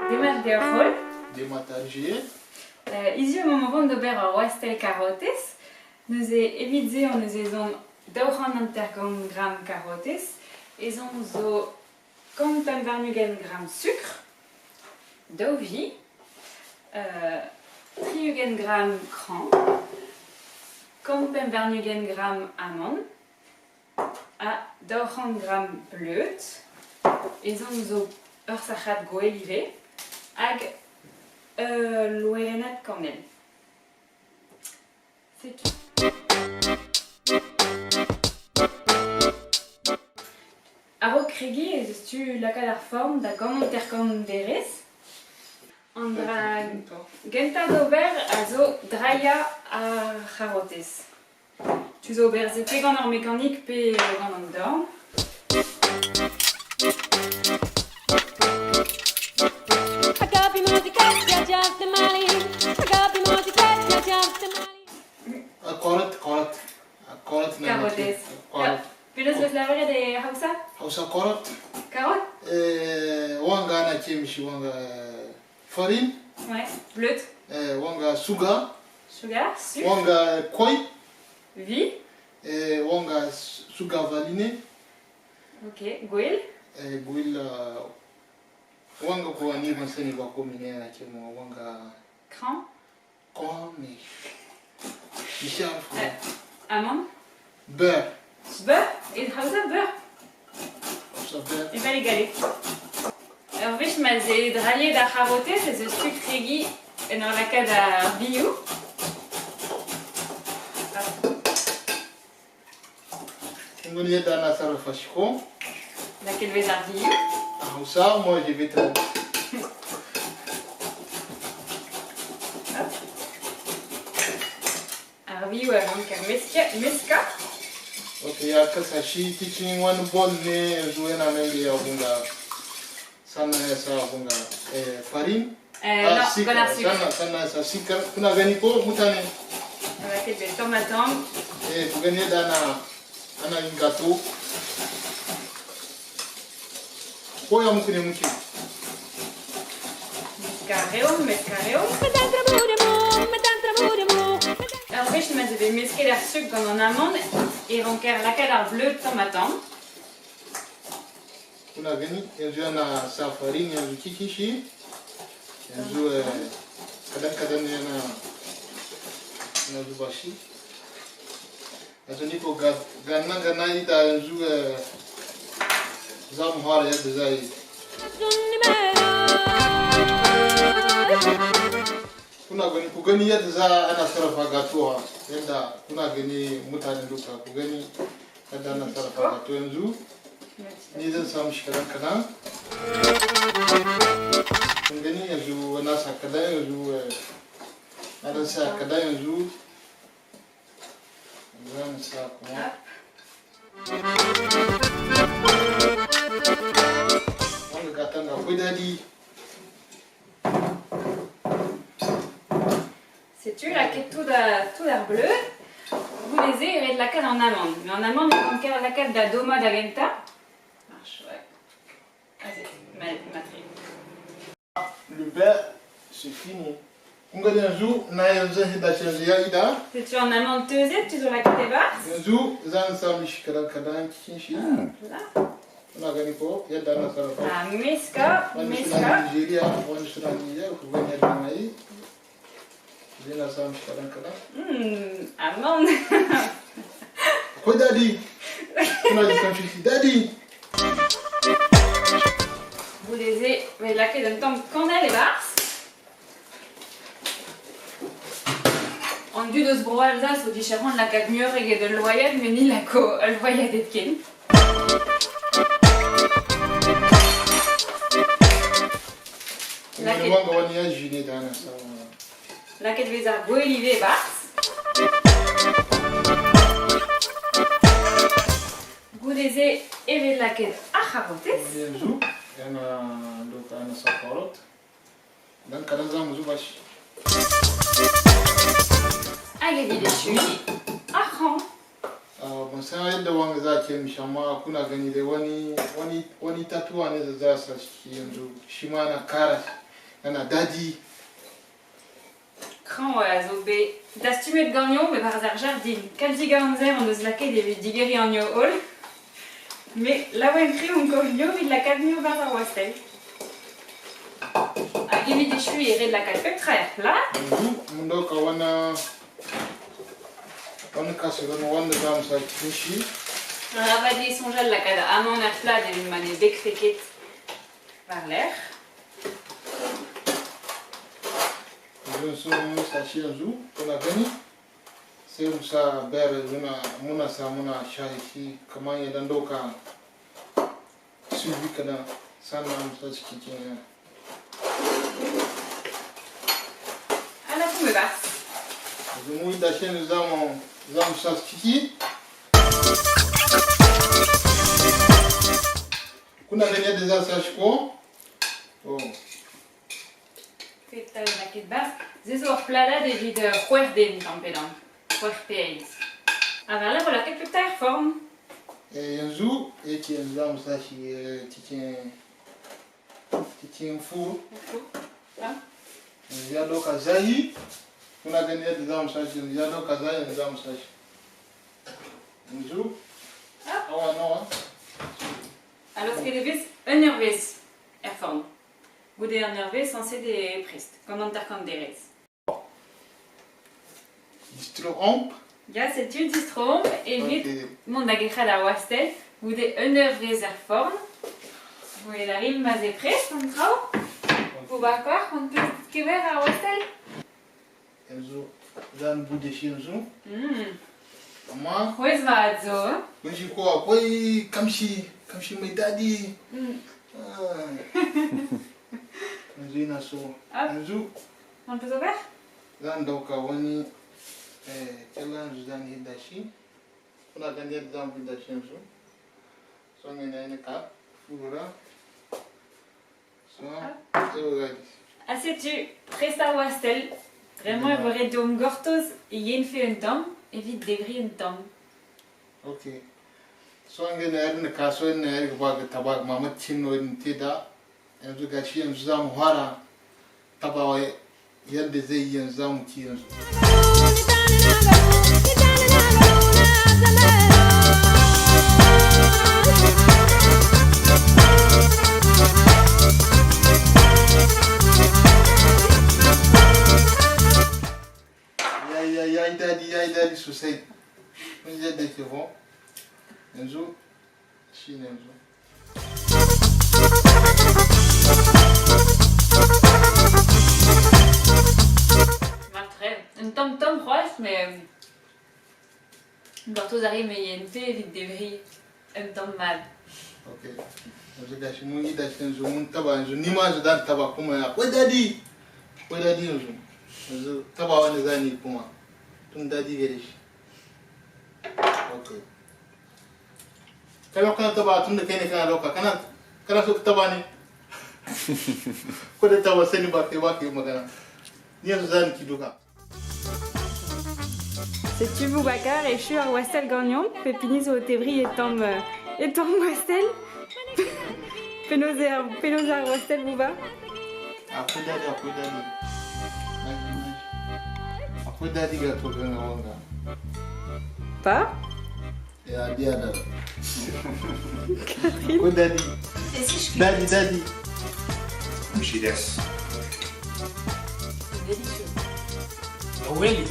Demat deoc'h holl. Demat Alger. Hiziv emaomp o vont d'ober ur wastell karotez. Neuze evit se hon eus ezhomm 250 gramm karotez, ezhomm zo 125 gramm sukr, daou vi, 60 gramm kraoñ, 125 gramm amann, ha 200 gramm bleud. Ezhomm zo ur sac'had goell ivez hag ul loerennad kanell. Setu. A-raok kregiñ ez eus tu lakaat ar forn da 150 derez. An dra gentañ d'ober a zo drailhañ ar c'harotez. Tu zo ober se pe gant ar mekanik pe gant an dorn. Karot, karot. Karot na Karotez. Karot. Penaos 'vez lavaret e Hausa? Hausa karot. Karot? Wanga ana ce mishi wanga farine. Ouais. Bleud. Wanga sugar. Sugar, sucre. Wanga kwai. Vi. Wanga sugar valine. Ok, gwell. Gwell wanga kuwa ni ban sani ba ko mene ana ce ma wanga. Kraoñ. Kraoñ ne. Michel. Amande. Beurre. Beurre? E Hausa beurre? Hausa beurre. Evel e galleg. Ur wech ma 'z eo drailhet ar c'harotez ez eus tu kregiñ en ur lakaat ar vioù. Kun gani yadda ana sarrafa shi ko? Lakaet 'vez ar vioù. A Hausa moi je vais traduire. Hop. Ar vioù a ranker meskañ. Ok, ya kasa shi cikin wani bowl ne yanzu yana nan da ya bunga sannan ya sa bunga farine. Non, gant ar sukr. Sannan ya sa sukar. Kuna gani ko mutane? Lakaet 'vez tamm-ha-tamm. Ku gani yadda ana yin gato. Koya muku ne muke. Meskañ a reomp, meskañ a reomp. Ur wech ma'z eo bet mesket ar sukr gant an amann e ranker lakaat ar bleud tamm-ha-tamm. Kuna gani yanzu yana sa farine yanzu cikin shi yanzu kadan kadan ne yana yana zuba shi. Yanzu ni ko ga nan ga na yi da yanzu za mu fara yadda za a yi. Kuna gani ku gani yadda za ana sarrafa gatuwa yadda kuna gani mutane duka ku gani yadda ana sarrafa gato yanzu ni zan samu shi kadan kadan. Kun gani yanzu na sa kadan yanzu na dan sa kadan yanzu zan sa kuma. Wanga gatan akwai daɗi. Setu lakaet tout ar bleud. Goude-se e ret lakaat an amann. Mais an amann e ranker lakaat da dommañ da gentañ. Marche, ouais. Aze, matre. Le beurre, c'est fini. Kun gani yanzu na yanzu zan hidda shi yanzu ya ida. Setu an amann teuzet, tu zo lakaet e-barzh. Yanzu zan sa mishi kadan kadan cikin shi. Là. Kuna gani ko yadda ana sarrafa. Ha meskañ, Wani suna meskañ. Nigeria, wani suna Niger, ku gani yadda ana yi. Zai na sa mishi kadan kadan. Amann. Akwai daɗi. Kuna ji kamshi shi daɗi. Goude-se, 'vez lakaet un tamm kanell e-barzh. An dud eus Bro-Alzas o dije c'hoant lakaat muioc'h eget ul loaiad met ni lako ul loaiad hepken. Wani wanga wani yaji ne da ana samu. Lakaet 'vez ar gwel ivez e-barzh. Goude-se e vez lakaet ar c'harotez. Yanzu yana doka ana sa carrot. Dan kadan za mu zuba shi. Hag evit echuiñ ar c'hrañ. Ban san yadda wanga za a ce mishi amma kuna gani dai wani wani wani itatuwa ne da za a sa shi yanzu shi ma ana kara Yana dadi. Krampouezh a zo bet dastumet ganeomp e-barzh ar jardin. Kalzik a amzer hon eus lakaet evit digeriñ anezho holl. Met laouen-tre on kovnio evit lakaat anezho war ar wastell. Hag evit echuiñ e ret lakaat pep tra er plad. Yanzu mun dauka wani casserole wanda za mu sa cikin shi. Arabat eo soñjal lakaat amann er plad evit ma ne begfe ket war-lerc'h. Yanzu sun mun sa shi yanzu kuna gani sai mu sa bayar muna sa muna shayi shi kamar ya dan dauka su bi kadan sannan mu sa ciki kenan. Ha lakaomp e-barzh. Yanzu mun yi dashi yanzu za mu sa ciki. Kuna gani yadda za su sa shi ko? To. Petra lakaet 'barzh? Se zo ur pladad evit c'hwec'h den tamm-pe-damm. C'hwec'h pe eizh. Ha war-lerc'h o lakaet pep tra er forn. Yanzu yake yanzu za mu sa shi cikin fur. Yanzu ya dauka zahi. Kuna gani yadda za mu sa shi yanzu ya dauka zahi yanzu za mu sa shi. Yanzu awa nawa? Alors ket e vez un eurvezh er forn. Goude un eurvezh sañset eo prest, gant 50 derez. Distroomp. Ya, setu distroomp evit mont da gerc'hat ar wastell goude un eurvezh er forn. Gwelet a rimp ma'z eo prest an traoù. Boubacar, on peut kemer ar wastell? Yanzu za mu bude shi yanzu. Amma C'hwezh mat zo, hein? Kun ji ko akwai kamshi kamshi mai daɗi. Yanzu ina so. Yanzu On peut ouvert? Zan dauka wani kyalle yanzu zan hidda shi. Kuna ganin yadda zamu hidda shi yanzu. Son yana yi ka fura. So, sai Ha setu, prest ar wastell. Bremañ e vo ret deomp gortoz e yenfe un tamm evit debriñ un tamm. Ok. So an gani irin kasuwan na yar ba ga taba mamacin wani teda yanzu gashi yanzu za mu fara tabawa yadda zai yi yanzu za mu ci yanzu. Ya yi daɗi, ya yi daɗi sosai. Kun ji yadda yake ko? Yanzu shi ne yanzu. Mat-tre. Un tamm tomm c'hoazh, met gortoz a rin me yen-te evit debriñ un tamm mat. Ok. Yanzu gashi mun yi dashi yanzu mun taba yanzu ni ma yanzu zan taba kuma akwai daɗi. Akwai daɗi yanzu. Yanzu taba wanda zan yi kuma. Tun daɗi gare shi. Ok. Kai ma kana taba tun da kai ne kana dauka kana so ka taba ne? Ko da taba sani ba kai ba ka yi magana. Ni yanzu zan ki duka. Setu Boubacar echu ar wastell ganeomp, pep hini zo o tebriñ e tamm wastell. Penaos eo penaos ar wastell, Bouba? Akwai daɗi, akwai daɗi. Akwai daɗi ga to ganga wanga. Pa? Ya biya da. Akwai daɗi. Daɗi, daɗi. Délicieux. Délicieux. Really?